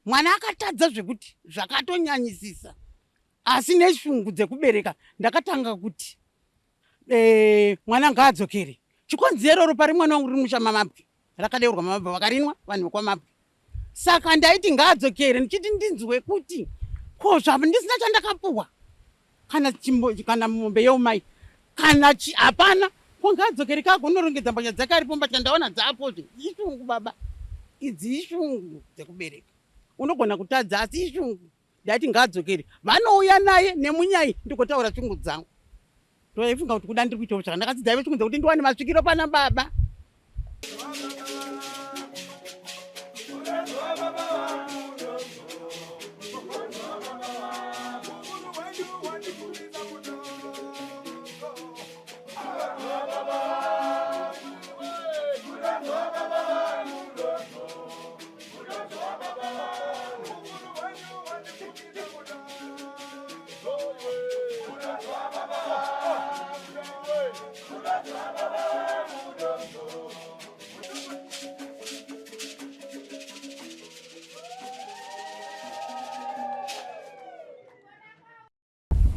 Mwana akatadza zvekuti zvakatonyanyisisa, asi neshungu dzekubereka ndakatanga kuti e, mwana ngaadzokere. Chikonzero ropa remwana wangu riri musha mamabwe, rakadeurwa mamabwe, vakarinwa vanhu vekwamabwe. Saka ndaiti ngaadzokere ndichiti ndinzwe kuti ko zvavo ndisina chandakapuwa kana chimbo kana mombe yeumai kana chi hapana ko ngaadzokere kagonorongedza mbatya dzake aripo mbatya ndaona dzaapozve ishungu baba idzi ishungu dzekubereka unogona kutadza asi ishungu ndaiti ngaadzokere vanouya naye nemunyai ndikotaura shungu dzangu Ndoifunga kuti kuda ndiri kuitawo zvakanaka asi dzaive shungu dzekuti ndiwane masvikiro pana baba.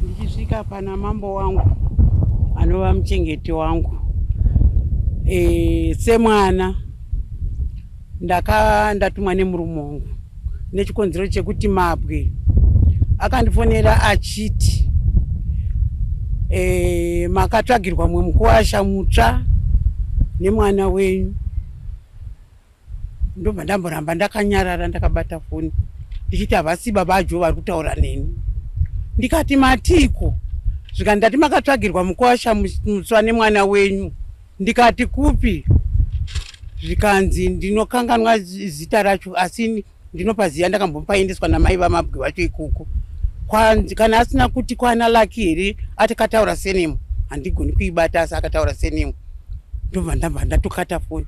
Ndichisvika pana mambo wangu anova muchengeti wangu e, semwana ndaka ndatumwa nemurume wangu nechikonzero chekuti mabwe akandifonera achiti e, makatsvagirwa mwe mukuwasha mutsva nemwana wenyu ndobva ndamboramba ndakanyarara ndakabata foni ndichiti havasi baba ajo vari kutaura neni ndikati matiko zvikati ndati makatsvagirwa mukuwasha mutsva nemwana wenyu Ndikati kupi? Zvikanzi ndinokanganwa zita racho asi ndinopaziva ndakambopaendeswa namai vamabwe vacho ikoko. Kwanzi kana asina kuti kwana Lucky here ati kataura senemu handigoni kuibata asi akataura senemu ndobva ndabva ndatokata foni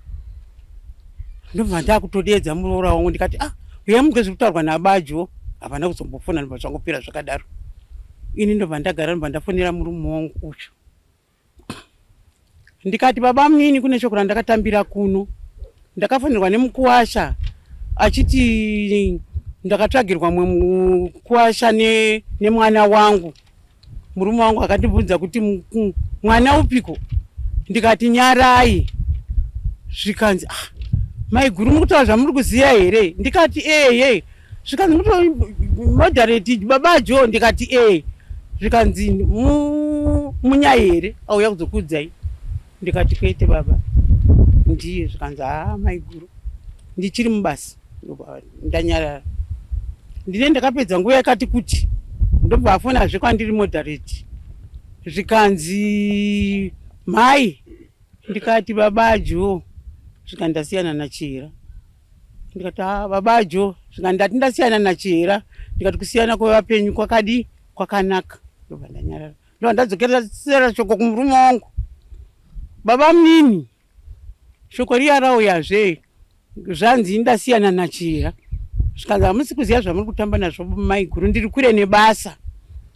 ndobva ndakutodeedza muroora wangu ndikati ah uya munzwe zviri kutaurwa nabajo havana kuzombofona ndobva zvangopera zvakadaro ini ndobva ndagara ndobva ndafonera murume wangu uyu Ndikati baba munini kune shoko randakatambira kuno. Ndakafonerwa nemukuwasha achiti ndakatsvagirwa mwe mukuwasha nemwana wangu. Murume wangu akandibvunza kuti mwana upiko? Ndikati nyarai. Zvikanzi ah, maiguru muri kutaura zvamuri kuziva here? Ndikati eye. Zvikanzi moderate baba Joe ndikati ee. Zvikanzi munyai here auya kuzokuudzai? Ndikati kwete baba ndiye. Zvikanzi haa maiguru ndichiri mubasa ndanyarara. Ndine ndakapedza nguva yakati kuti ndobva afonazve kwandiri moderate zvikanzi mhai ndikati baba Joe zvikanzi ndasiyana naChihera. Ndikati ah baba Joe zvikanzi ndati ndasiyana naChihera ndikati kusiyana kwevapenyu kwakadii kwakanaka ndobva ndanyarara ndobva ndadzokerera shoko kumurume wangu baba munini shoko riya rauyazve zvanzi ndasiyana nachihera zvikanzi hamusi kuziva zvamuri kutamba nazvo maiguru ndiri kure nebasa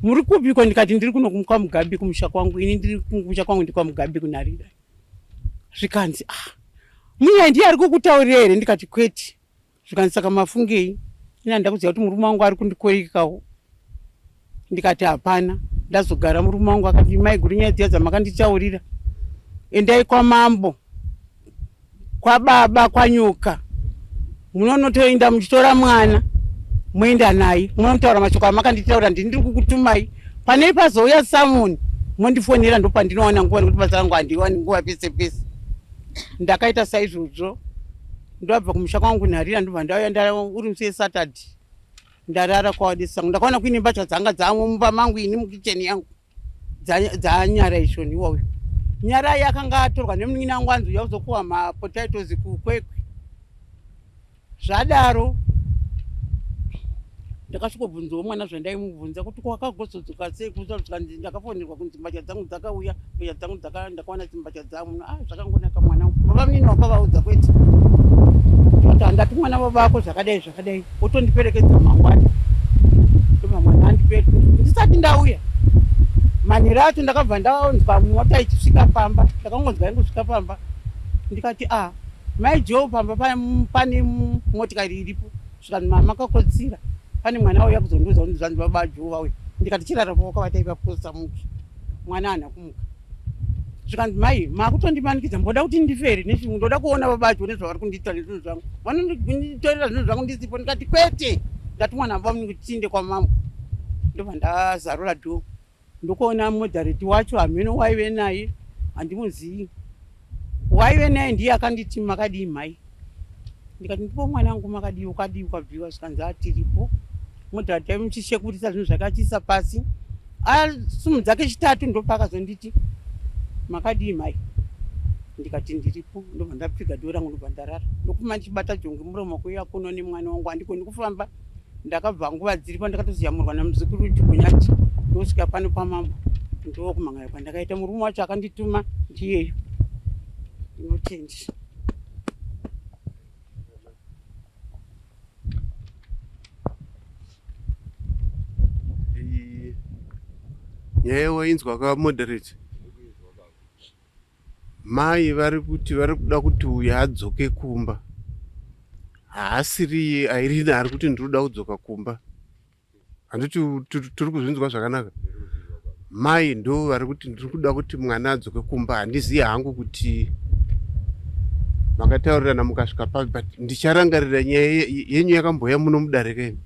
muri kupiko ndikati ndiri kuno kwamugabe kumusha kwangu ini ndiri kumusha kwangu ndikwamugabe kunharira zvikanzi ah munyai ndiye ari kukutaurira here ndikati kwete zvikanzi saka mafungei ini handida kuziva kuti murume wangu ari kundikorekawo ndikati hapana ndazogara murume wangu akati maiguru nyaya dziya dzamakanditaurira endai kwamambo kwababa kwanyoka munonotoenda muchitora mwana moenda naye munonotaura mashoko amakanditaura ndini ndiri kukutumai pane pazouya samoni mondifonera ndopandinowana nguva nekuti basa rangu handiwani nguva pese pese ndakaita saizvozvo ndobva kumusha kwangu kunharira ndobva ndauya uri musi wesaturday ndarara kwawadisa ndakaona kuine mbatya dzanga dzamwo mumba mangu ini mukicheni yangu dzaNyarai Shoni iwayo. Nyarai akanga atorwa nemunin'ina wangu anzi uya uzokuwa mapotatoes kuKwekwe. Zvadaro ndakasvikobvunzawo mwana zvandaimubvunza kuti kwakagozodzoka sei zvikanzi ndakafonerwa kunzi mbatya dzangu dzakauya mbatya dzangu ndakawana dzimbatya dzamuno ah zvakangonaka mwana wangu baba munini wakavaudza kwete kuti handati mwana wabako zvakadai zvakadai wotondiperekedza mangwana ndobva mwana andiperekedza ndisati ndauya manhero acho ndakabva ndaonzwa mota ichisvika pamba ndakangonzwa ingosvika pamba ndikati ah mai Joe pamba pane motikari iripo. Zvikanzi mama kakotsira pane mwana auya kuzondiudza kuti zvanzi baba Joe vauya. Ndikati chirara pawakavata ipapo usamuke. Mwana haana kumuka. Zvikanzi mai makutondimanikidza mboda kuti ndife here nechirungu ndoda kuona baba Joe nezvavari kundiita nezvinhu zvangu. Vanonditorera zvinhu zvangu ndisipo. Ndikati kwete. Ndatumwa nababa kuti tiinde kwamambo. Ndobva ndazarura door. Ndokuona moderate wacho hameno waive naye handimuzivi. Waive naye ndiye akanditi makadii mhai. Ndikati ndipo mwanangu makadii ukadii ukabviwa zvikanzi atiripo. Moderate aimuchishekurisa zvinhu zvake achiisa pasi. Asumudza kechitatu ndopaakazonditi makadii mhai. Ndikati ndiripo ndobva ndapfiga dhoo rangu ndobva ndarara. Ndokuma ndichibata jongwe muromo kuuya kuno nemwana wangu handikoni kufamba. Ndakabva nguva dziripo ndakatoziyamurwa namuzukuru Jukunyati ndosvika pano pamambo ndokumhangara kwandakaita murume wacho akandituma ndiyeyo ndinotenda. Nyaya wainzwa ka moderate Mai vari kuti vari kuda kuti uyu adzoke kumba. Haasiriye Irene ari kuti ndiri kuda kudzoka kumba. Handiti tiri kuzvinzwa zvakanaka? Mai ndo vari kuti ndiri kuda kuti mwana adzoke kumba. Handizivi hangu kuti makataurirana mukasvika papi but ndicharangarira nyaya yenyu yakambouya muno mudare kaini.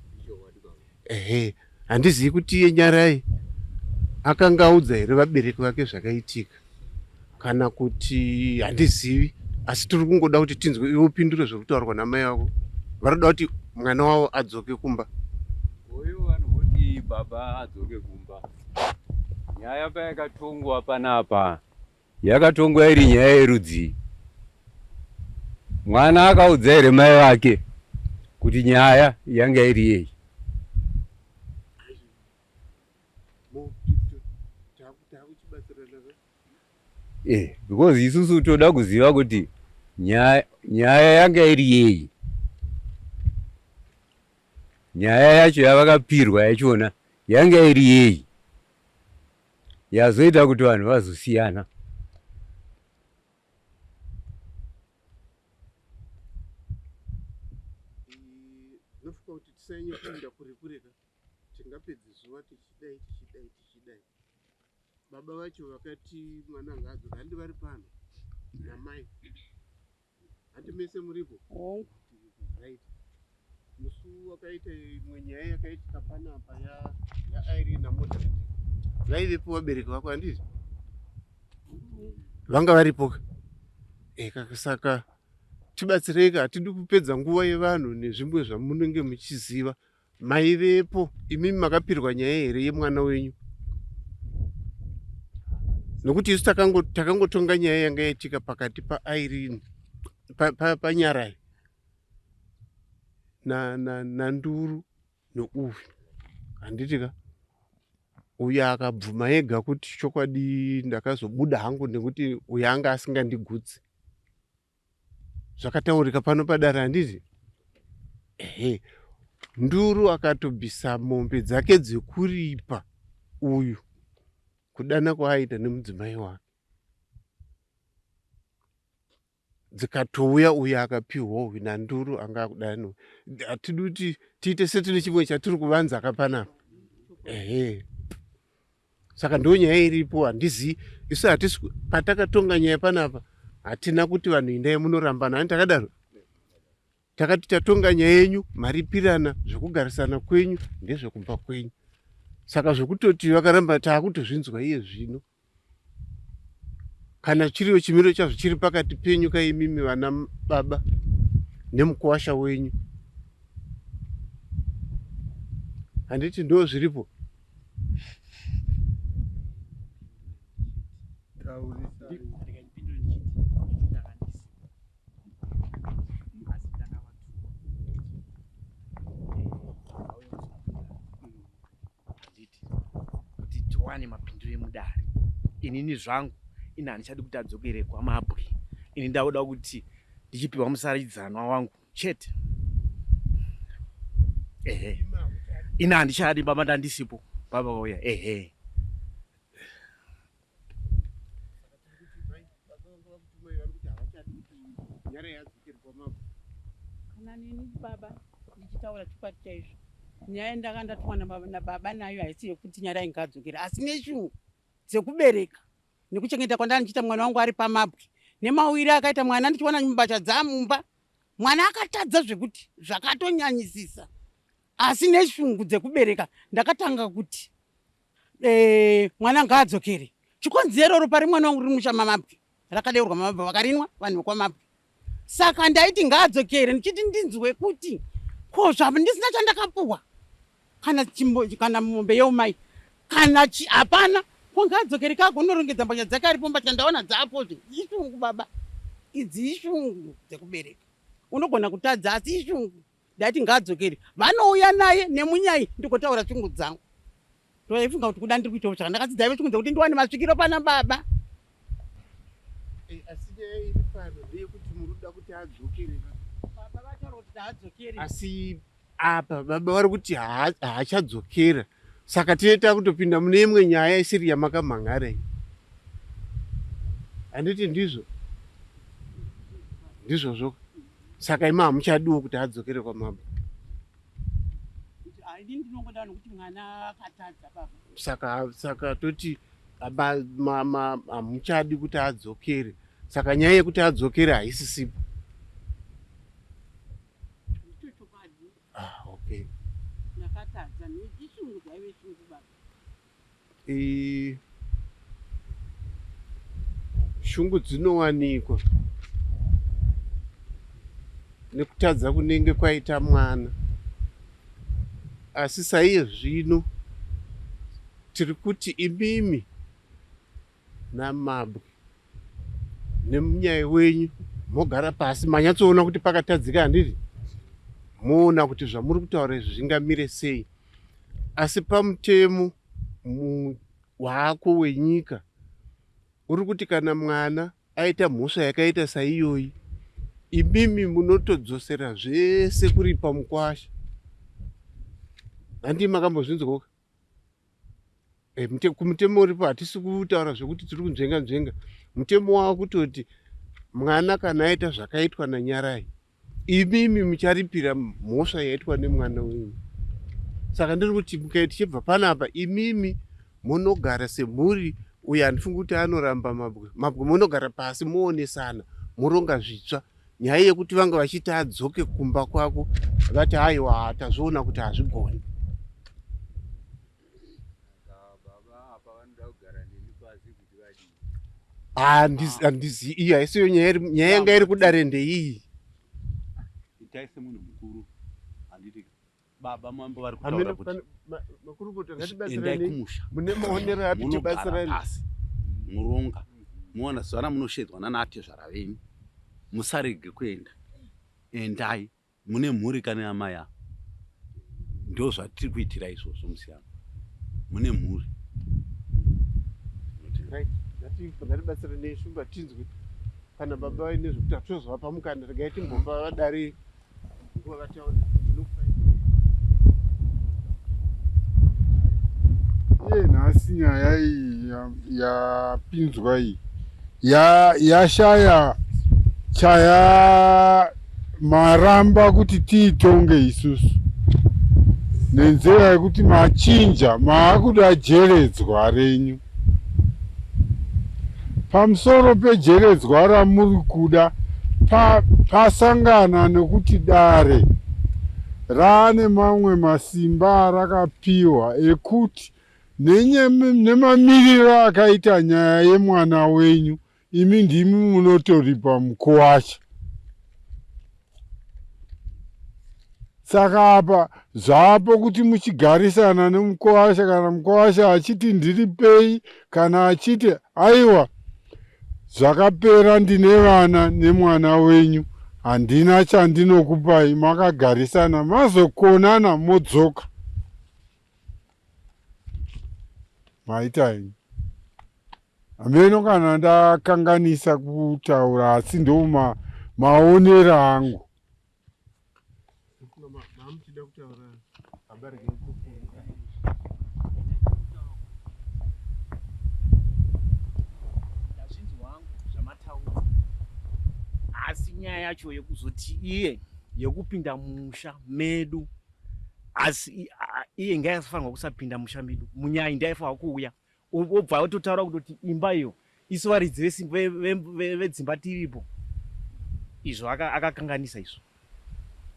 Ehe, handizivi kuti iye Nyarai akanga audza here vabereki vake zvakaitika kana kuti handizivi, asi tiri kungoda kuti tinzwe iwe upindure zviri kutaurwa namai vako. Vari kuda kuti mwana wavo adzoke kumba. Uyu vanoti baba adzoke kumba. Nyaya payakatongwa panapa Yakatongwa iri nyaya yerudzii? Mwana akaudza here mai vake kuti nyaya yanga iri yei? Eh, because isusu toda kuziva kuti nyaya, nyaya yanga iri yei. Nyaya yacho yavakapirwa yachona yanga iri yei? Yazoita kuti vanhu vazosiyana. Ndinofunga kuti tisanyanye kuenda kure kure ka tingapedze zuva tichidai tichidai tichidai. Baba vacho vakati mwana ngaadzoke handi vari pano namai Handi mese muripo? Hongu. Right. Musi wakaita imwe nyaya yakaitika panapa ya ya Irene na Moderate. Vaivepo vabereki vako handiti? Vanga varipo ka? Eh, kaka saka tibatsirei ka hatidi kupedza nguva yevanhu nezvimwe zvamunenge muchiziva. Maivepo imimi makapirwa nyaya here yemwana wenyu? Nokuti isu takangotonga nyaya yanga yaitika pakati paIrene paNyarai naNduru nouyu handiti ka? Uyu akabvuma ega kuti chokwadi ndakazobuda hangu nekuti uyu anga asingandigutsi. Zvakataurika pano padare handiti? Ehe, Nduru akatobvisa mombe dzake dzekuripa uyu kudana kwaaita nemudzimai wake dzikatouya uyu akapihwa uyu naNduru anga akudana. Hatidi kuti tiite setine chimwe chatiri kuvanza ka panapa. Ehe. Saka ndo nyaya iripo, handizivi isu hatisi patakatonga nyaya panapa hatina kuti vanhu indai munorambana, hani takadaro? Takati tatonga nyaya yenyu maripirana, zvekugarisana kwenyu ndezvekumba kwenyu. Saka zvekutoti vakaramba taakutozvinzwa iye zvino. Kana chiriyo chimiro chazvo chiri pakati penyu kaimimi vana baba nemukuwasha wenyu, handiti ndo zviripo? Kuti tiwane mapindiro emudare. Inini zvangu ini handichadi kuti adzokere kwamabwe. Ini ndakuda kuti ndichipiwa musaridzanwa wangu chete. Ehe, ini handichadi baba, ndandisipo baba vauya. Ehe, kana neni baba ndichiti Ndataura chokwadi chaizvo. Nyaya ndanga ndatumwa nababa nayo haisi yekuti Nyarai ngaadzokere asi neshungu dzekubereka nekuchengeta kwandanga ndichiita mwana wangu ari pamabwe nemawiri akaita mwana ndichiwana mbatya dzamumba mwana akatadza zvekuti zvakatonyanyisisa asi neshungu dzekubereka ndakatanga kuti e, mwana ngaadzokere chikonzero ropa remwana wangu riri musha mamabwe rakadeurwa mamabwe vakarinwa vanhu vekwamabwe saka ndaiti ngaadzokere ndichiti ndinzwe kuti ko zvavo ndisina chandakapuhwa kana chimbo kana mombe yeumai kana chi hapana ko ngaadzokere kagonorongedza mbatya dzake aripo mbatya ndaona dzaapozve ishungu baba idzi ishungu dzekubereka unogona kutadza asi ishungu ndaiti ngaadzokere vanouya naye nemunyai ndigotaura shungu dzangu Ndaifunga kuti kuda ndiri kuitawo zvakanaka asi dzaive shungu dzekuti ndiwane masvikiro pana baba. Eh, asi nyaya iri pano ndeyekuti muri kuda kuti adzokere. Baba vataura kuti haadzokere. Asi apa baba vari kuti haachadzokera saka tine takutopinda mune imwe nyaya isiri yamakamhan'ara iyi. Handiti ndizvo? Ndizvozvo. Saka imi hamuchadiwo kuti adzokere kwamambo. Ini ndinongoda nokuti mwana akatadza baba. Saka saka toti hamuchadi kuti adzokere. Saka nyaya yekuti adzokere haisisipo. Ndicho chokwadi. Ah, okay. Ndakatadza nechishungu dzaive shungu baba. Shungu dzinowanikwa nekutadza kunenge kwaita mwana asi saiye zvino tiri kuti imimi namabwe nemunyai wenyu mogara pasi manyatsoona kuti pakatadzika handiti moona kuti zvamuri kutaura izvi zvingamire sei asi pamutemo wako wenyika uri kuti kana mwana aita mhosva yakaita saiyoyi imimi munotodzosera zvese kuripa mukwasha handii makambozvinzwoka Eh, kumutemo uripo hatisi kutaura zvekuti tiri kunzvenga nzvenga mutemo wava kutoti mwana kana aita zvakaitwa nanyarai imimi mucharipira mhosva yaitwa nemwana wenyu saka ndiri kuti mukai tichibva panapa imimi munogara semhuri uyo handifungi kuti anoramba mabwe mabwe munogara pasi moonesana moronga zvitsva nyaya yekuti vanga vachiti adzoke kumba kwako vati haiwa tazviona kuti hazvigoni Handizi iyo haisiyo nyaya nyaya yanga iri kudare ndeiyi. Itai semunhu mukuru handiti baba mambo vari kutaura kuti makurukota ngatibatsirane kumusha mune maonero api tibatsirane pasi muronga muona zuva ramunoshedzwa nana atezvara venyu musarege kuenda endai Mune mhuri kani amai ava. Ndozvatiri kuitira izvozvo musiyano. Mune mhuri. Right. Ngatibatsire neshumba tinzwe kana baba vaine zvekuti hatozovapa mukana regai timbopa vadare nguva vataure. Iye nhasi nyaya iyi yapinzwa iyi yashaya chaya maramba kuti tiitonge isusu nenzira yekuti machinja maakuda jeredzwa renyu pamusoro pejeredzwa ramuri kuda pasangana pa nekuti dare raane mamwe masimba arakapiwa ekuti Nemamiriro akaita nyaya yemwana wenyu imi ndimi munotoripa mukuwasha. Saka apa zvapo kuti muchigarisana nemukuwasha kana mukuwasha achiti ndiripei kana achiti aiwa zvakapera ndine vana nemwana wenyu handina chandinokupai makagarisana mazokonana modzoka. Maita henyu. Hameno kana ndakanganisa kutaura asi ndo maonero angu. Ndazvinzwa hangu zvamataura asi nyaya yacho yekuzoti iye yekupinda musha medu asi iye ngaisafanirwa kusapinda musha medu munyai ndiaifanirwa kuuya obva ototaura kutoti imba iyo isu varidzi vedzimba tiripo izvo akakanganisa izvo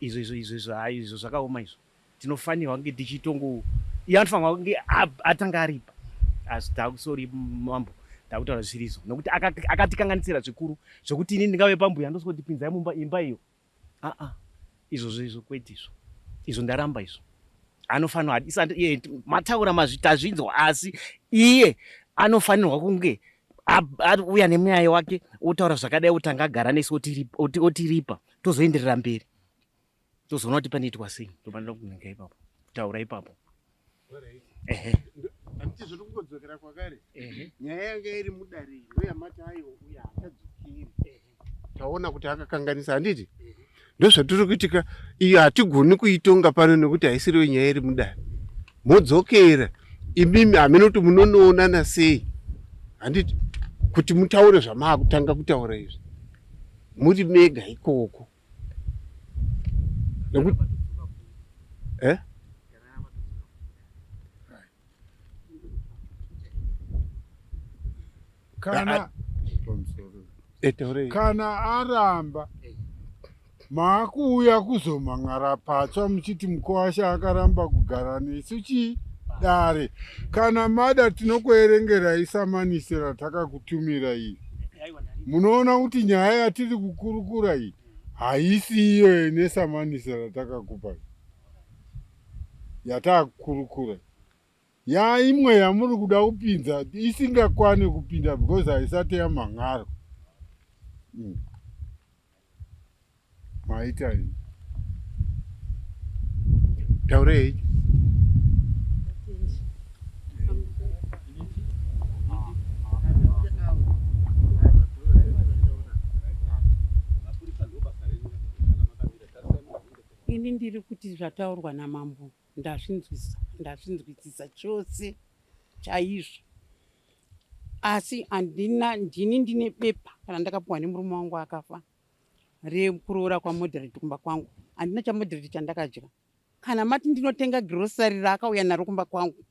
izvo izvo izvo izvo hayi izvo zvakaoma izvo tinofanirwa kunge tichitongo iye anofanirwa kunge atanga aripa asi takusori mambo takutaura zvisirizo nokuti akatikanganisira zvikuru zvekuti ini ndingave pambuya ndosikuti pinzai mumba imba iyo aa izvozvo izvo kwete izvo izvo ndaramba izvo anofanirwa iye mataura mazvi tazvinzwa asi iye anofanirwa kunge auya nemweya wake otaura zvakadai otanga agara nesu otiripa tozoenderera mberi tozoona kuti panoitwa sei ndopandoda kunanga ipapo kutaura ipapo ehe handiti zviri kungodzokera kwakare nyaya yanga iri mudare ndoyamati aiwa uya haachadzokeri taona kuti akakanganisa handiti ndozvatiri kuitika iyo hatigoni kuitonga pano nekuti haisiriyo nyaya iri mudare modzokera imimi hameno kuti munonoonana sei handiti kuti mutaure zvamaakutanga kutaura izvi muri mega ikoko nekuti eh? Kana kana aramba maakuuya kuzomhan'ara patsva muchiti mukwasha akaramba kugara nesu chii dare kana mada tinokuerengerai samanisi ratakakutumira iyi munoona kuti nyaya yatiri kukurukura iyi haisi iyo ine samanisi ratakakupa yatakukurukura Yaimwe yamuri kuda kupinza isingakwane kupinda because haisati yamhan'arwa. Mm. Maita iyi. Taurei. Ini ndiri kuti zvataurwa namambo Ndazvinzwisa, ndazvinzwisisa chose chaizvo asi handina ndini ndine bepa kana ndakapiwa nemurume wangu akafa rekuroora kwamoderate kumba kwangu handina chamoderate chandakadya kana mati ndinotenga girosari raakauya naro kumba kwangu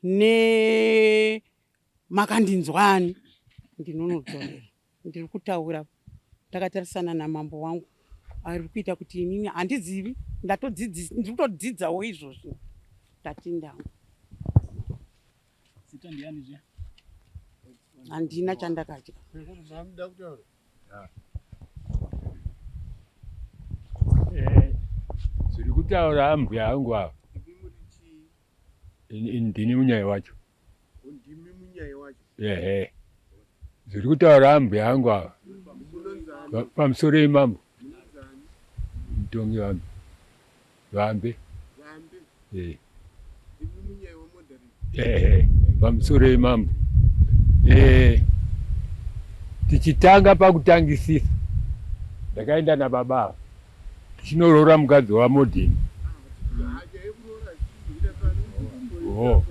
ne makandinzwani ndinonodzorera Ndiri kutaura ndakatarisana namambo wangu ari kuita kuti inini handizivi ndatodzidzisa ndiri kutodzidzawo izvozvi ndatinda Zita ndiani zviya? Handina chandakadya. Eh, zviri kutaura ambwa angu ava ndini munyai wacho Ndimi munyai wacho. Ehe. Zviri kutaura ambuya angu ava. Pamusoro imambo. Mutongi vambe. Vambe. Vambe. Eh. Ndimi munyai wa moderate. Ehe. Pamusoro imambo. Eh. Tichitanga pakutangisisa. Ndakaenda nababa ava. Tichinoroora mukadzi waModini. Oh.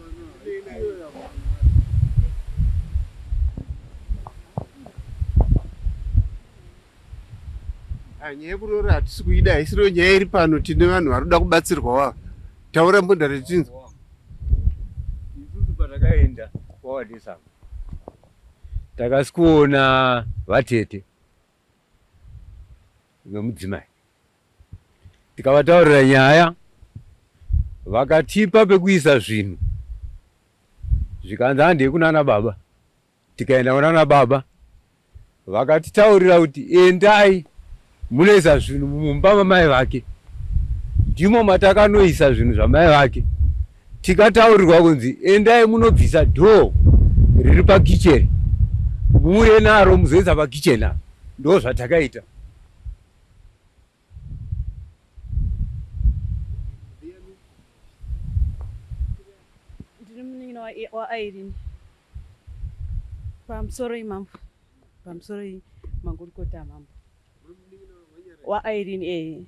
Ah, nyaya yekuroora hatisi kuida, haisiriyo nyaya iri pano. Tine vanhu vari kuda kubatsirwa wava. Taura mbondare tinzwa. Isusu patakaenda kwaWadesango takasikuona vatete vemudzimai tikavataurira nyaya vakatipa pekuisa zvinhu zvikanzi handei kunana baba tikaenda kunana baba vakatitaurira kuti endai munoisa zvinhu mumba mamai vake ndimo matakanoisa zvinhu zvamai vake Tikataurirwa kunzi endai munobvisa door riri pakicheni muuye naro muzoisa pakicheni apa. Ndo zvatakaita. Ndiri munin'ina waIrene. Pamusoroi mambo. Pamusoroi magurukota amambo. WaIrene eh.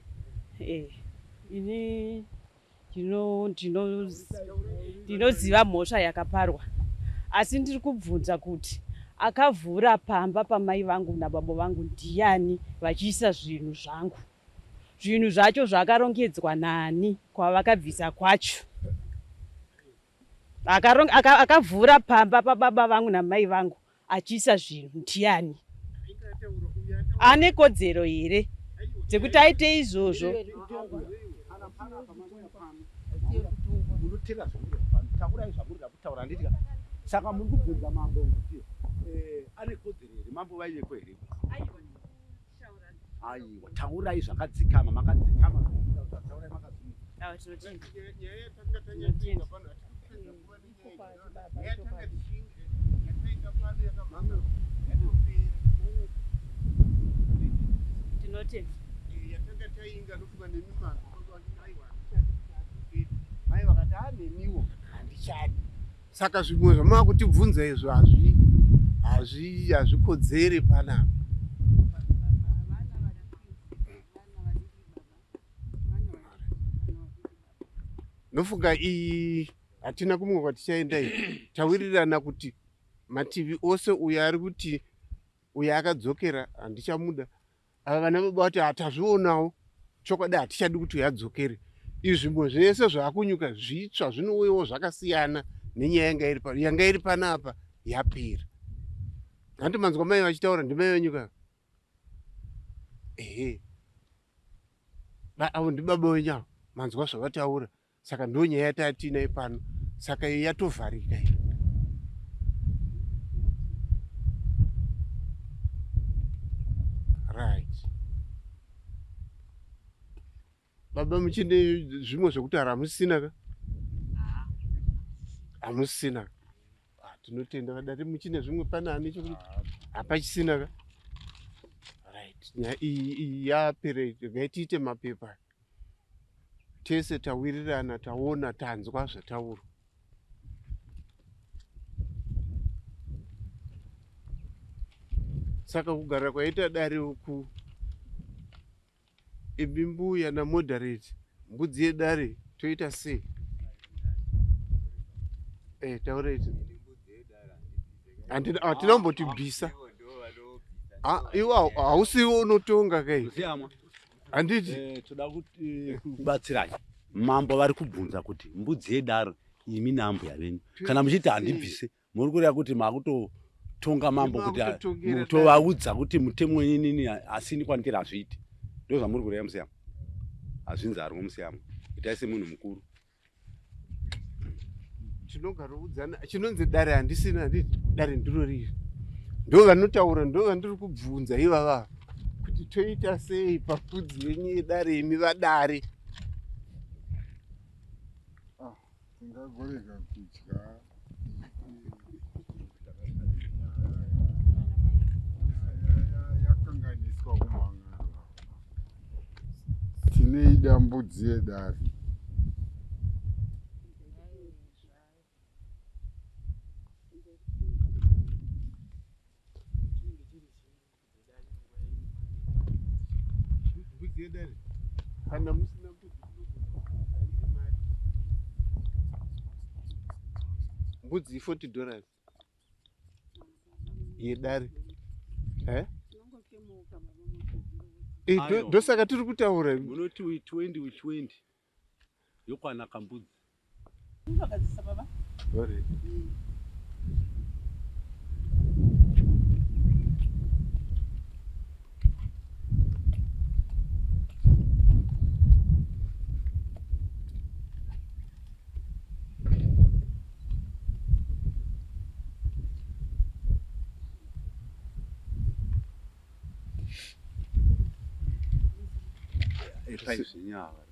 Eh. Ini Ndinoziva mhosva yakaparwa asi ndiri kubvunza kuti akavhura pamba pamai vangu nababa vangu ndiyani vachiisa zvinhu zvangu. Zvinhu zvacho zvakarongedzwa nani kwavakabvisa kwacho? Akavhura aka, pamba pababa vangu namai vangu achiisa zvinhu ndiani? Ane kodzero here dzekuti aite izvozvo? Munotera zvamuri taurai zvamuri kutaura handiti ka saka muri kubvunza mambo kuti eh, ane kodzero here mambo vaiveko here aiwa taurai zvakadzikama makadzikama taurai makadzikama Tinotenda. Yatanga tainga nofunga nemi mai vakati a neniwo handichadi saka zvimwe zvamava kutibvunza izvo hazvi hazvi hazvikodzeri panapa Nofunga iyi hatina kumwe kwatichaenda iyi. Tawirirana kuti mativi ose uyo ari kuti uyo akadzokera handichamuda. Ava vana baba vati hatazvionawo chokwadi hatichadi kuti uyo adzokere. Izvi zvimwe zvese zvaakunyuka zvitsva zvinouyawo zvakasiyana nenyaya yanga iri pano. Yanga iri panapa yapera. Hanti manzwa mai vachitaura ndimai venyu ka? Ehe. Avo ndibaba wenyu avo manzwa zvavataura saka ndo nyaya yatatiinayo pano saka iyo yatovharika iyi right baba muchine zvimwe zvekutaura hamusisina ka hamusisina ah, tinotenda vadare muchine zvimwe pane ane chekuti hapachisina ka right nyaya iyi yapera regai tiite mapepa tese tawirirana taona tanzwa zvataurwa saka kugara kwaita dare uku Imi mbuya namoderate mbudzi yedare toita sei? Eh, taura iti. Handina hatina kumboti bvisa. Ah, iwe hausiwe unotonga kai. Handiti. Eh, toda kuti eh, kubatsirai. Mambo vari kubvunza kuti mbudzi yedare imi naambuya venyu kana muchiti handibvise muri kureva kuti makutotonga mambo kuti tovaudza kuti mutemo wenyu inini asi ini kwandiri hazviiti ndo zvamuri kureva musiyamo hazvinzarwo musiyamo itai semunhu mukuru tinogaroudzana chinonzi dare handisina handiti dare ndiro riri ndo vanotaura ndo vandiri kubvunza ivava kuti toita sei pafudzi yenyu yedare imi vadare ah. Tingagorega kudya yakanganiswa kumhan'ara. Tineida mbudzi yedare. Mbudzi yedare kana musina mbudzi mari mbudzi 40 dollars yedare eh? Eh, ndosaka tiri kutaura munoti 20 20 yokwana kambudzi Vakadzisa baba. Alright. Ipai zvinyava.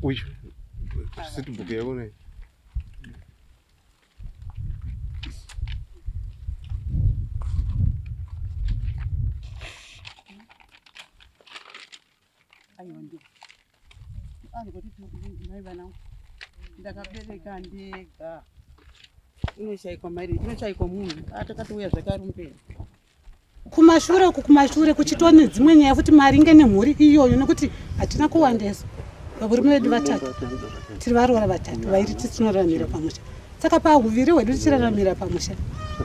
Uyu receipt book yako nei? Aiwa ndi. Ari kuti mai vanangu. Ndakabereka ndega. Inoshaikwa mari, inoshaikwa munhu. Atakatouya zvakare mupenyu. Kumashure uku kumashure kuchitwa nedzimwe nyaya futi maringe nemhuri iyoyo nekuti hatina kuwandesa varume vedu vatatu tiri varoora vatatu vairi tisinoraramira pamusha saka pahuviri hwedu tichiraramira pamusha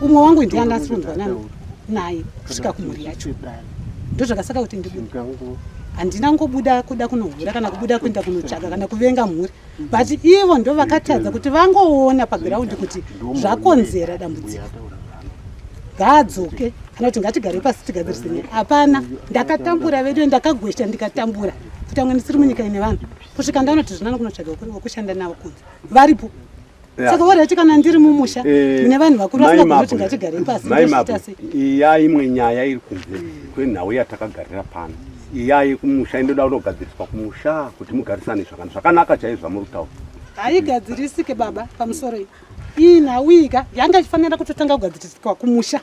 umwe wangu ndiye andasirunzwa nani naye kusvika kumhuri yacho ndozvakasaka kuti ndibude Handina ngobuda kuda kunohura kana kubuda kuenda kunotsvaga kana kuvenga mhuri, but ivo ndo vakatadza kuti vangoona pagiraundi kuti zvakonzera dambudziko, ngaadzoke kana kuti ngatigare pasi tigadzirise nyaya. Hapana, ndakatambura vedu, ndakagwesha ndikatambura kuti amwe ndisiri munyika ine vanhu kusvika ndanoti zvinani kunotsvaga wekushanda navo kunze varipo. Saka warati kana ndiri mumusha eh, mune vanhu vakuru vasingagoni kuti ngatigare pasi ndoita sei? Iya imwe nyaya iri kunze kwenhau yatakagarira pano. Iya yekumusha inoda kunogadziriswa kumusha kuti mugarisane zvakanaka zvakanaka chaizvo zvamuri kutaura. Haigadzirisike baba pamusoro iyi. Iyi nhau iyi ka yanga ichifanira kutotanga kugadziriswa kumusha.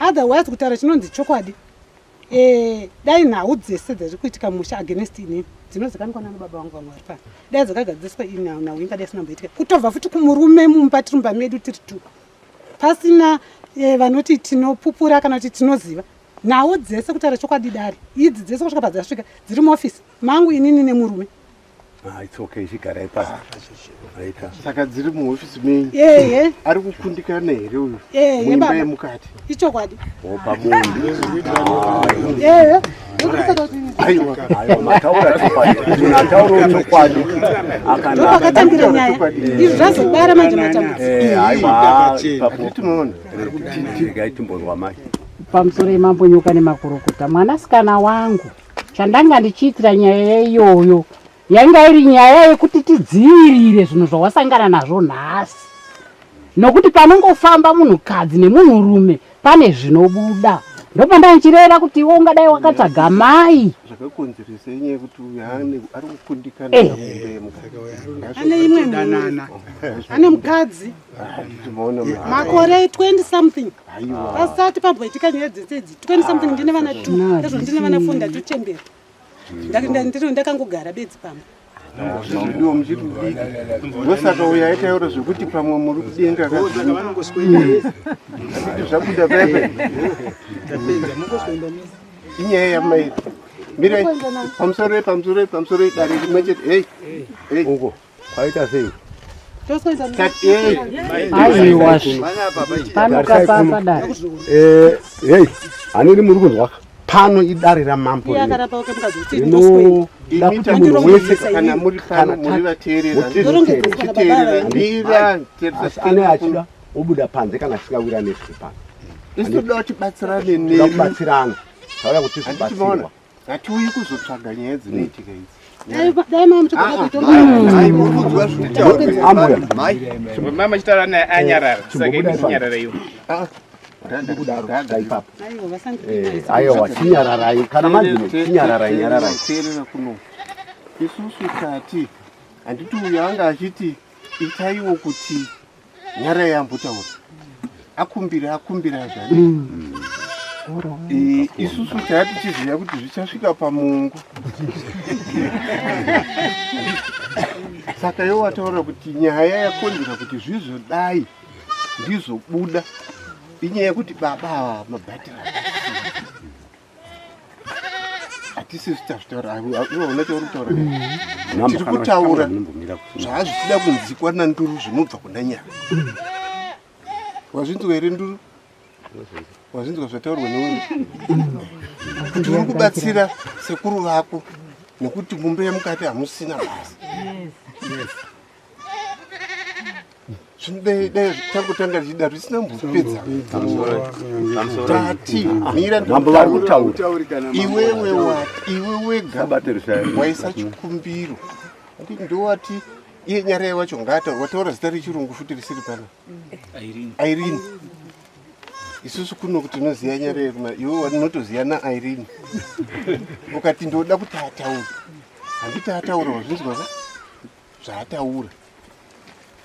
Otherwise kutaura chinonzi chokwadi. Eh, dai nhau dzese dziri kuitika musha against inini dzinozikanwa nana baba vangu vamwe vari pano dai dzakagadziriswa iyi nhau nhau ingadai isina kumboitika kutobva futi kumurume mumba tiri mumba medu tiri tu pasina eh, vanoti tinopupura kana kuti tinoziva nhau dzese kutaura chokwadi dare idzi dzese kusvika padzasvika dziri muofisi mangu inini nemurume Ah, it's okay, chigarai pasi. Aita. Saka dziri muhofisi menyu. Ehe. Ari kukundikana here uyu? Ehe, Muimba baba. yemukati. Ichokwadi. Opa bonde. Ehe. Aiwa. Aiwa, mataura chokwadi. Munhu ataura chokwadi. Akanaka. Ndopakatangira nyaya. Izvi zvazobara manje matambudziko. Eh, aiwa. Handiti unoona? Regai timbonzwa mai. Pamusoro yemambo Nyoka nemakurukota, mwanasikana wangu chandanga ndichiitira nyaya iyoyo yainga iri nyaya yekuti tidzivirire zvinhu zvawasangana nazvo nhasi, nokuti panongofamba munhukadzi nemunhurume pane zvinobuda. Ndopanda ndichireva kuti iwe ungadai wakatsvaga mai Zvakakonzeresa inyaya yekuti uyu ari kukundikana Eh. mumba yemukati. Ane imwe mhuri. Ane mukadzi. Makore 20 something. Pasati pamboitika nyaya dzese idzi. 20 something ndine vana 2. Ndizvo ndine vana 4 ndatochembera. Ndakangogara bedzi pamba. Zviriwo muchiri mudiki. Ndosaka uyu aitaura zvekuti pamwe muri kudenga kazvii. Zvabuda pepe. Inyaya yamai. Mirai. Pamusoro pamusoro pamusoro dare rimwe chete. Hey. Hey. Uko. Kwaita sei? Aiwa, pano kapadare. Eh, hey, hanini muri kunzwa? Pano idare ramambo. Iye akaramba wake mukadzi kuti ndoswenda. Rinoda kuti munhu wese kana muri pano muri vateerera. Ndorongedzeswa na baba Chiteerera. vangu. Mira. Asi ane achida obuda panze kana asingawira nezviri pano. Isu toda kuti tibatsirane Toda nemi. kubatsirana. Tauya kuti Handiti maona? tizobatsirwa. Hatiuyi kuzotsvaga nyaya dzinoitika idzi. Dai mama muchigona kuitonga. Ambuya. Mama chitaura naye anyarara saka imi chinyarara iwo. Ndikudaro ipapo. Aiwa vasandipinda. Aiwa, chinyararai. Kana madzine chinyararai, nyararai. Teerera kuno. Isusu tati handiti uyu anga achiti itaiwo kuti nyarai ambotaura. Akumbira akumbira zvani. Eh, isusu taya tichiziva kuti zvichasvika pamungu. Saka iwe wataura kuti nyaya yakonzera kuti zvizodai ndizobuda inyaya yekuti baba ava mabhatiri hatisi tazvitaura iwe una chauri kutaura tiri kutaura zvaazvichida kunzikwa nanduru zvinobva kuna nyaya. Wazvinzwa here nduru? Wazvinzwa zvataurwa neuyu kuti uri kubatsira sekuru vako nekuti mumba yemukati hamusina basa. Dai tangotanga tichida zvisina mbopedza. Tati mira Mambo vari kutaura. iwewe wati iwe wega Sabatirisa. waisa chikumbiro Handiti ndowati iye nyarai wacho ngaataura wataura zita rechirungu futi risiri pano Irene. Isusu kuno kuti tinoziva nyarai iwe unotoziva naIrene. Ukati ndoda kuti ataure, handiti ataura wazvinzwa ka zvaataura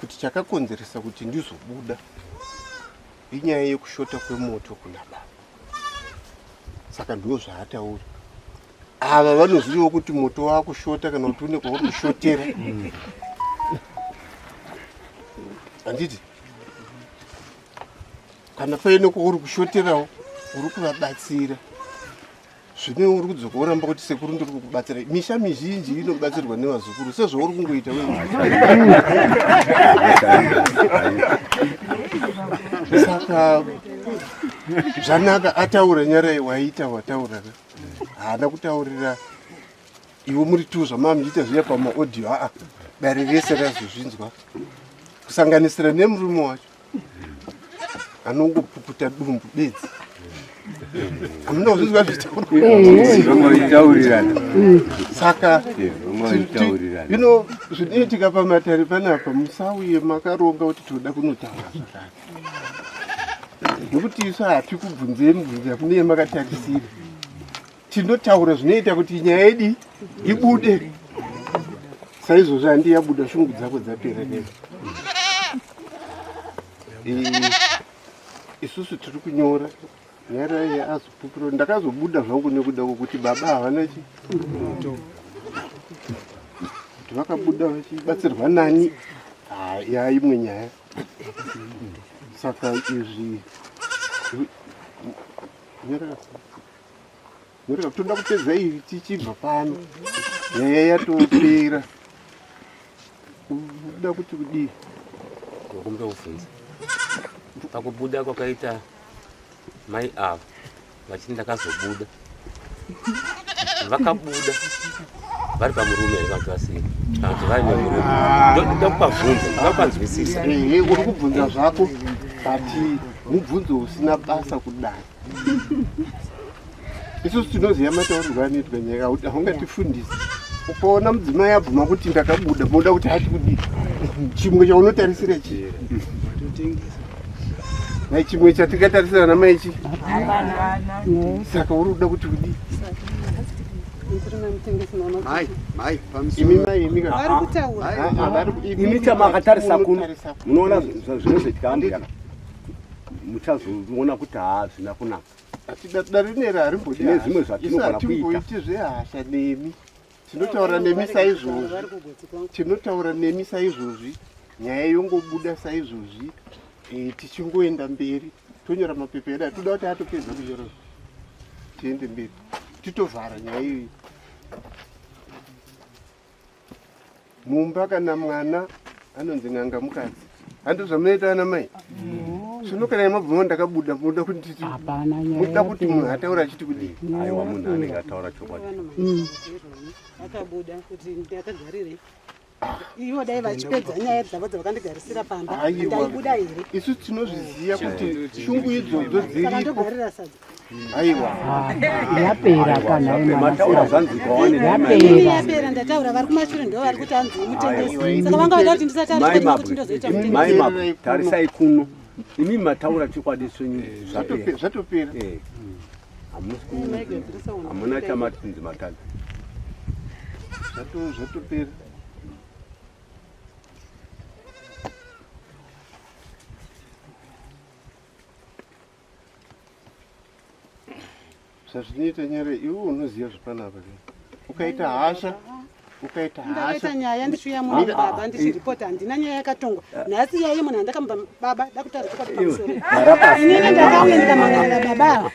kuti chakakonzeresa kuti ndizobuda inyaya yekushota kwemoto kuna baba. Saka ndo zvaataura. Ava vanozivawo kuti moto wakushota kana kuti une kwauri kushotera. Handiti kana paine kwauri kushoterawo uri kuvabatsira. Zvino uri kudzoka woramba kuti sekuru ndiri kukubatsira. Misha mizhinji inobatsirwa nevazukuru sezvauri kungoita wewe. Saka zvanaka ataura nyarai waita wataura ka. Haana kutaurira Iwe muri tu zvamaa muchiita zviya pamaaudio aa dare rese razozvinzwa kusanganisira nemurume wacho anongopukuta dumbu bedzi. Hamuna kuzvinzwa zvichitaurwa. Saka ino zvinoitika pamatare panapa musauye makaronga kuti toda kunotaura zvakati. Nokuti isu hatikubvunzei mubvunzo yamunenge makatarisira. Tinotaura zvinoita kuti nyaya yedu ibude. Saizvozvo handi yabuda shungu dzako dzapera nei. Isusu tiri kunyora nyaya azopupura. Ndakazobuda zvangu nekuda kwokuti baba havana chi kuti vakabuda vachibatsirwa nani yaimwe nyaya. Saka izvi nyora toda kupedza izvi tichibva pano nyaya yatopera. Kuda kuti kudii? Ndokumbira kubvunza pakubuda kwakaita mai ava vachiti ndakazobuda vakabuda vari pamurume here kana kuti vasiri kana kuti vari nemurume ndoda kukavhunza ndoda kukanzwisisa Ehe, uri kubvunza zvako but mubvunzo usina basa kudai. Isusu tinoziva mataurirwo anoitwa nyaya, haungatifundisi. Ukaona mudzimai abvuma kuti ndakabuda, moda kuti ati kudii? Chimwe chaunotarisira chii? Mai chimwe chatingatarisira namai chii? Saka uri kuda kuti kudii? Mai, mai, pamusoro. Imi mai imi ka. Vari kutaura. Ah, ah, vari Imi chamakatarisa kuno munoona zvinozoitika ambuya muchazoona kuti hazvina kunaka. Dare rineri harimbodi Tine zvimwe hasha. zvatinogona Isu kuita. hatimboiti zvehasha nemi. Tinotaura nemi saizvozvi. Tinotaura nemi saizvozvi. Nyaya yongobuda saizvozvi. Eh, tichingoenda mberi. Tonyora mapepa edu. Toda kuti atopedza kunyora. Tiende mberi. Titovhara nyaya iyoyi. Mumba kana mwana anonzi n'anga mukadzi. Handi zvamunoita ana mai? Zvino kana mabvuma ndakabuda munoda kuti Hapana nyaya. munoda kuti munhu ataure achiti kudii? Aiwa munhu anenge ataura chokwadi. Akabuda kuti ndakagarirei. Ivo dai vachipedza nyaya dzavo dzavakandigarisira pamba Aiwa. ndaibuda here? Isu tinozviziva kuti shungu idzodzo Saka dziripo. ndogarira sadza. Aiwa. Yapera kana Zvapera, mataura zvanzwikwa wani Yapera. Ini yapera ndataura vari kumashure ndo vari kuti hanzi mutengesi. Saka vanga vada kuti ndisataura Mai chokwadi Mabwe, kuti ndozoita mai mutengesi. Mabwe, tarisai kuno. Imi mataura chokwadi chenyu zvapera. Zvatopera. Eh. Hamusi hamuna chamatinzi matadza. Zvatopera. Zvazvinoita nyare iwe unoziva zvepanapa ke. Ukaita hasha, ukaita Ndakaita hasha. nyaya ndichiuya muno baba ndichiripota handina nyaya yakatongwa. Nhasi yaiye munhu andakamupa baba dakutaura chokwadi pamusoro. Inini ndakauya ndikamhan'arira baba ava.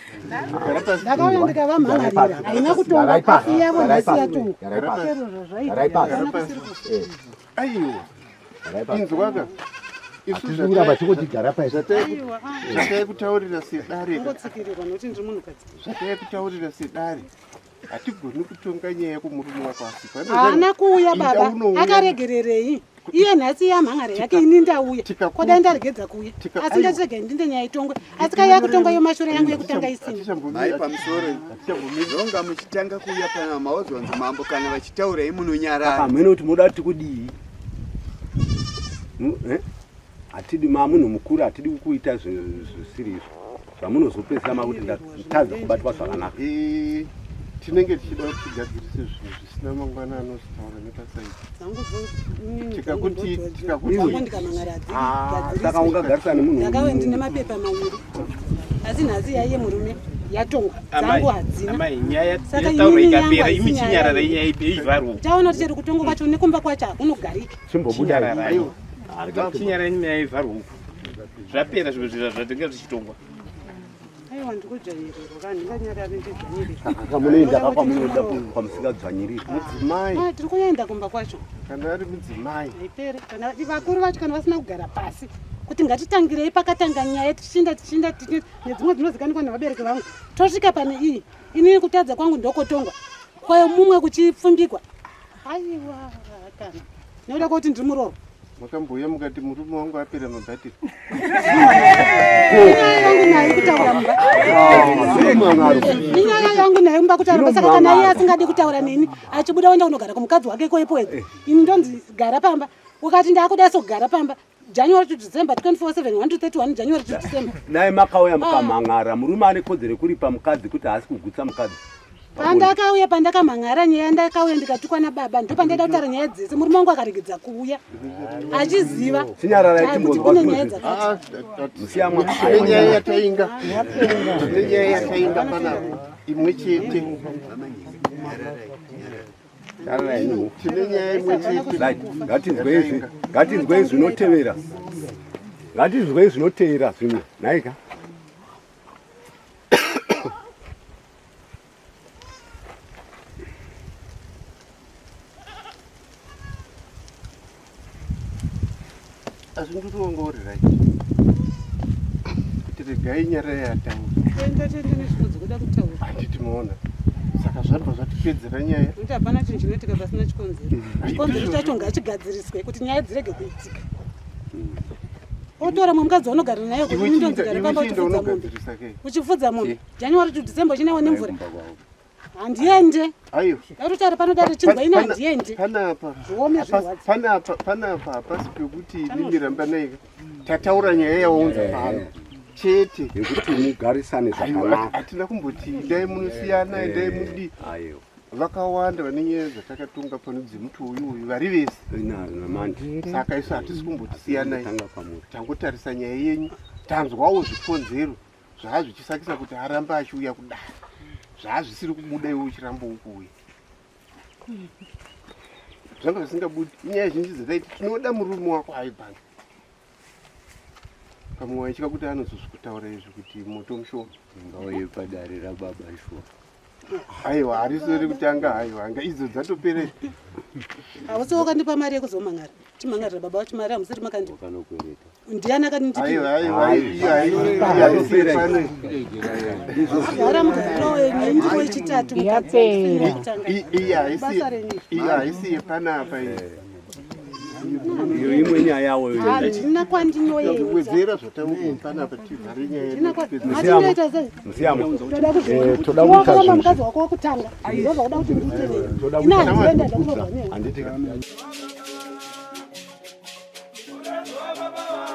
Ndakauya ndikavamhan'arira. Haina kutongwa asi yavo nhasi yatongwa. Chero zvazvaita hazvina kusiri kufa. Aiwa. Inzwaka. Isu Hatisi kuramba chingoti gara pasi. Aiwa, ah. Zvataikutaurira sedare. Ndingotsikirirwa nokuti ndiri munhukadzi. Zvataikutaurira sedare. Hatigoni kutonga nyaya kumurume wako asipo. Haana kuuya Inda baba, unouya. akaregererei? Iye nhasi yamhan'ara yake ini ndauya. Kodai ndaregedza kuuya. Asi ndatirega ndinde nyaya itongwe. Asi kai yakutongwa iyo mashure yangu yekutanga isina. Mai pamusoro. Ndonga muchitanga kuuya pana maozwanzi mambo kana vachitaura imi munonyarara. Hameno kuti moda kuti kudii. Hatidi ma munhu mukuru hatidi kukuita zvisiri izvo. Zvamunozopedzisira makuti ndatadza kubatwa zvakanaka. Eh, tinenge tichida kuti tigadzirise zvinhu zvisina mangwana anozotaura nepasaidi. Tikakuti tikakuti Dzangu ndikamhan'ara hadzi- Ah, gadziriswe. saka ungagarisana nemunhu Ndakauya ndine mapepa maviri. Asi nhasi yaiye murume yatongwa. Amai, Dzangu hadzina. amai, nyaya Saka yataurwa inini yangu ikapera, haisi imi nyaya chinyararai yangu. nyaya ivharwe. Taona kuti chero kutongwa kwacho nekumba kwacho hakunogariki. Chinyararai. Chinyararai nyaya ivharwe uku. Zvapera zvimwe zvinhu zvatinge zvichitongwa. Aiwa ndikudzvanyirirwa kana ndinganyarari ndidzvanyirirwa. Saka munoenda ka kwamunoda kwamusingadzvanyiriri. Mudzimai. Ah, tiri kuenda kumba kwacho. Kana ari mudzimai. Haiperi. Kana vakuru vacho kana vasina kugara pasi kuti ngatitangirei pakatanga nyaya tichinda tichinda tichinda nedzimwe dzinozikanwa nevabereki vangu tosvika pane iyi inini kutadza kwangu ndokotongwa. kwemumwe kuchipfumbikwa aiwa kana nekuda kwekuti ndiri muroorwa Makambouya mukati murume wangu apera mabhatiri. Inyaya yangu naye kutaura mumba. Inyaya yangu naye mumba kutaura mumba saka kana iye asingadi kutaura neni achibuda oenda kunogara kumukadzi wake koipo ega. Ini ndonzi gara pamba. Ukati ndakuda so kugara pamba. January to December 24/7 1 to 31 January to December. Naye makauya mukamhan'ara murume ane kodzero yekuripa mukadzi kuti haasi kugutsa mukadzi. Pandakauya pandakamhan'ara nyaya ndakauya ndikatukwa nababa ndopandaida kutaura nyaya dzese murume wangu akaregedza kuuya achiziva kuti kune nyaya dzakati. Tine nyaya yatainga. Tine nyaya yatainga panapa imwe chete. Tine nyaya imwe chete. Ngatinzwei ngatinzwei zvinotevera. Ngatinzwei zvinotevera zvimwe. Nhaika. Asi ndiri wanga uri right kuti regai nyara yataura. Handiti maona saka zvabva zvatipedzera nyaya. Kuti hapana chinhu chinoitika pasina chikonzero. Chikonzero chacho ngachigadziriswe kuti nyaya dzirege kuitika. Otora mumwe mukadzi waunogara naye kuti indonzi gara pamba uchifudza mombe. Uchifudza mombe. January to December uchinaiwa nemvura. Handiende. Ayo. Darutare pano dare chinzwa ina handiende. Panapa. Zviome zvirwadza. Panapa panapa hapasi pekuti inini ramba naika. Tataura nyaya yawaunza pano. Chete. Yekuti mugarisane zvakanaka. Hatina kumboti dai munosiyana dai mudi. Ayo. Vakawanda vane nyaya dzatakatonga pano dzemuti uyu uyu vari vese. Saka isu hatisi kumboti siyanai. Tangotarisa nyaya yenyu tanzwawo zvikonzero zvaazvichisakisa kuti arambe achiuya kudare zvaazvisiri kubuda iwe uchiramba ukuuya zvanga zvisingabudi inyaya zhinji dzataiti tinoda murume wako aibhanga pamwe waitya kuti anozozvikutaura izvi kuti moto mushoma ngauye padare rababa shuwa aiwa harisi rekutanga aiwa anga idzo dzatopera hausi wakandipa mari yekuzomangara chimhangarira baba wacho mari hamusiri makandipa ndiani akandindipagara mugariro wenyu ndiri wechitatu iyo haisi yepanapa iyi iyo imwe nyaya yawo handina kwandinoenda wedzera zvataura panapa tivhare nyaya Musiyamo. Toda Eh, toda kuita kuzviona zvinhu. mukadzi wako wekutanga ndobva kuda kuti ndiite nei Toda ina kuita handienda zvinhu. ndakurohwa newe Handiti ka. Baba